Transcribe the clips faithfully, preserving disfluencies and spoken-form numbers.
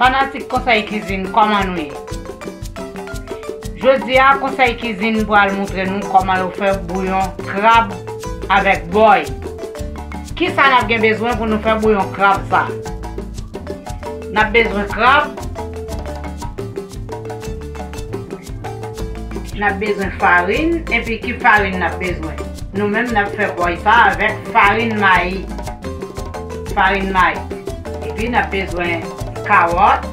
Fanatik Konsèy Kizin, kòman nou ye? Jodi a, Konsèy Kizin pral montre nou kòman yo fè bouyon krab avèk bòy. Kisa n ap gen bezwen pou nou fè bouyon krab sa? N ap bezwen krab, n ap bezwen farin, epi ki farin n ap bezwen? Nou menm n ap fè bòy sa avèk farin mayi. Farin mayi. Epi n ap bezwen kawòt,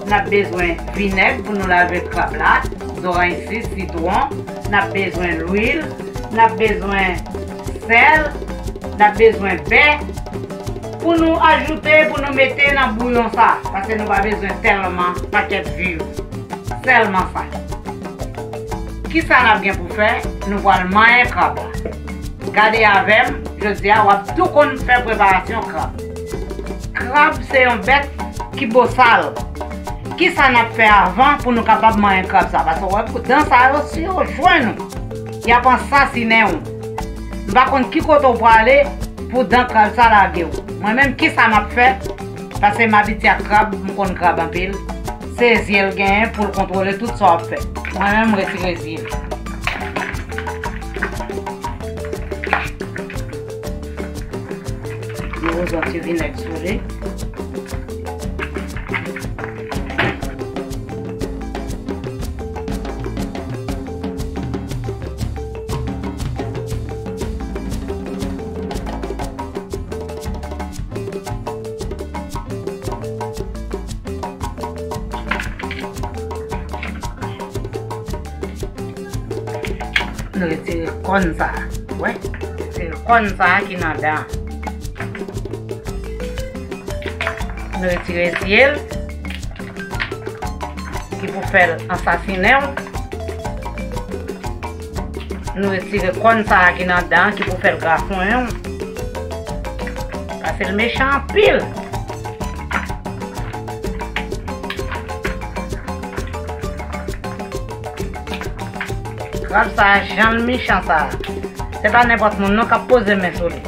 n ap bezwen vinèg pou nou lave krab la, zoranj sis, sitwon, n ap bezwen lwil, n ap bezwen sèl, n ap bezwen bè pou nou ajoute, pou nou mete nan bouyon sa, paske nou pa bezwen tèlman pakèt viv. Sèlman sa. Kisa n ap gen pou fè? Nou pral manyen krab la. Gade avè m, jodi a w ap tou konn fè preparasyon krab. Krab se yon bèt ki bosal. Kisa n ap fè avan pou nou kapab manyen krab sa? Paske w wè dan sa yo, si yo jwenn ou, y ap ansasinen w. M pa konn ki kote w prale pou dan krab sa lage w. Mwen menm, kisa m ap fè? Paske m abitye ak krab, m konn krab anpil. Se zye l genyen pou l kontwole tout sa w ap fè. Mwen menm, m retire zye l. Nou poze yon ti vinèg sou li. Nou retire kòn sa a. Wè, retire kòn sa a ki nan dan. Nou retire zye l, ki pou fè l ansasinen w. Nou retire kòn sa a ki nan dan, ki pou fè l grafonyen w. Paske l mechan anpil. Krab sa a, jan l mechan sa a. Se pa nenpòt moun non k ap poze men sou li.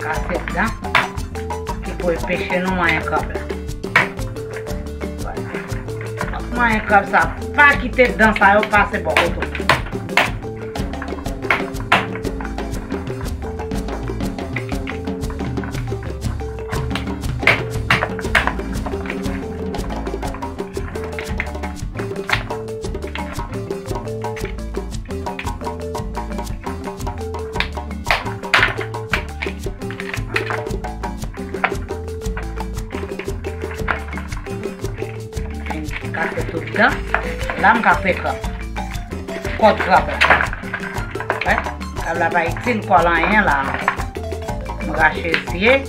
Kase dan ki pou enpeche nou manyen krab la. Vwala. Manyen krab sa, pa kite dan sa yo pase bò kote w. Kase tout dan. La, m ka fè krab. Kòd krab la. Wè, krab la pa itil kò l anyen la. M rache zye.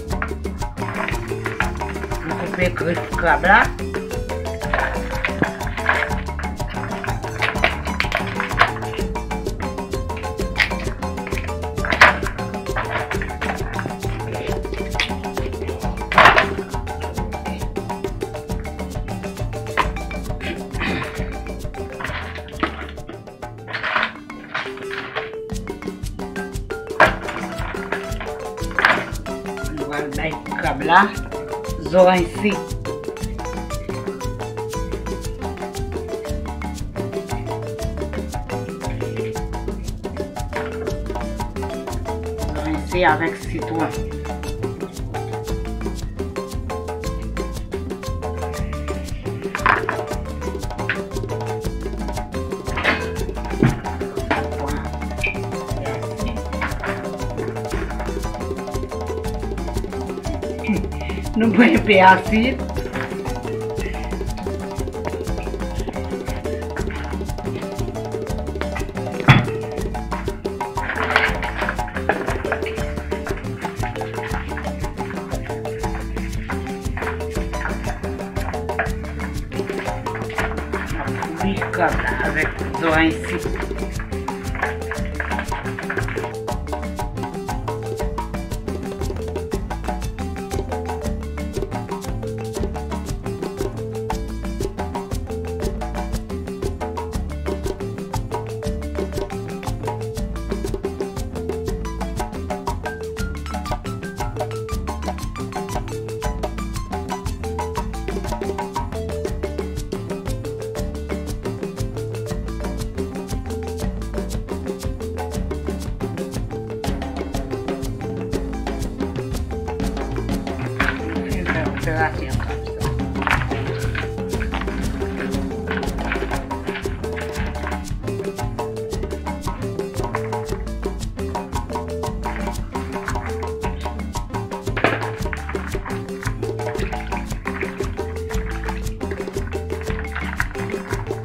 M koupe grif krab la. La, zoranj sik. Zoranj sik avèk sitwon. Nou pran enpe asid. Bouyi krab la avèk zoranj sik. Fè operasyon konsa.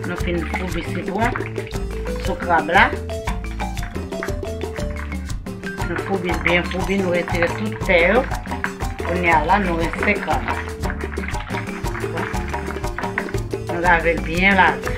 Nou fin foubi sitwon sou krab la. Nou foubi l byen foubi, nou retire tout tè yo. Kounye a la, nou rinse krab la. Nou lave l byen lave.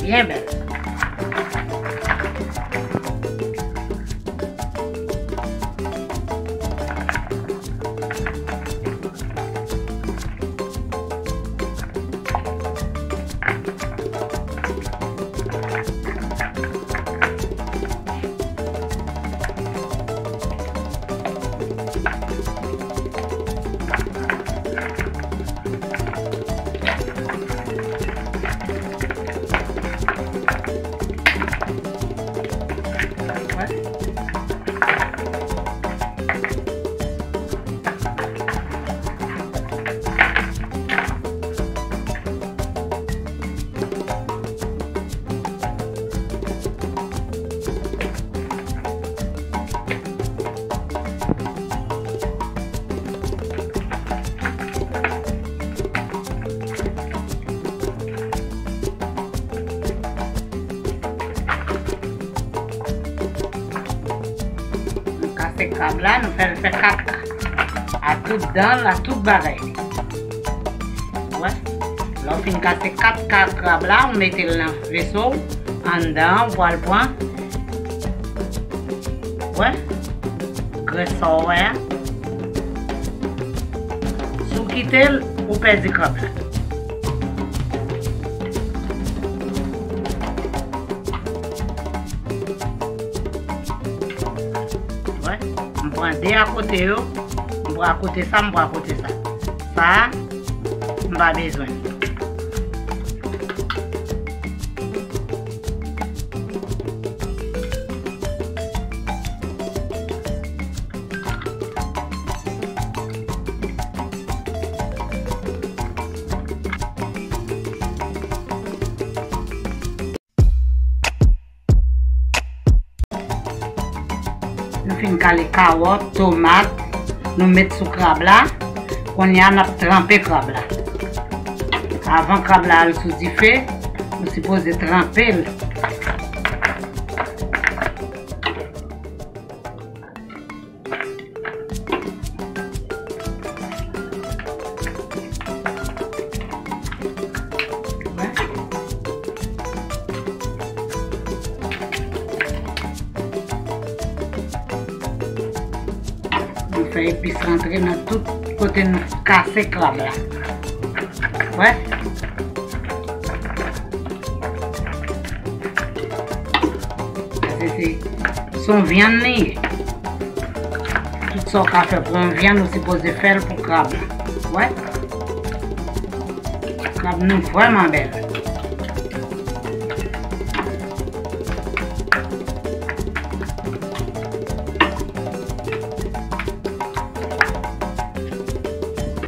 Byen bèl. Nou kase krab la, nou fè l fè kaka. A tout dan l, a tout bagay li. Wè. Lè w fin kase kat ka krab la, ou mete l nan veso w. Anndan an, ou pral pran. Wè. Grès sa w wè a. Si w kite l, ou pèdi krab la. Wè, m pran de akote yo, m pran akote sa, m pran akote sa. Sa a, m pa bezwen. Nou fin kale kawòt, tomat, nou met sou krab la. Kounye a, n ap tranpe krab la. Avan krab la al sou dife, nou sipoze tranpe l. Epis rantre nan tout kote nou kase krab la. Wè. Paske se, se yon vyann li ye. Tout sa w ka fè pou yon vyann, ou sipoze fè l pou krab la. Wè. Krab nou vrèman bèl.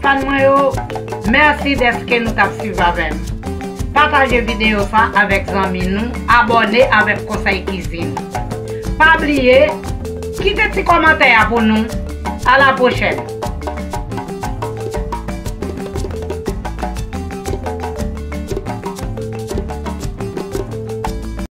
Fan mwen yo, mèsi dèske nou t ap swiv avè m. Pataje videyo sa avèk zanmi nou, abòne avèk Konsèy Kizin. Pa bliye, kite ti kòmantè a pou nou. A la pwochèn!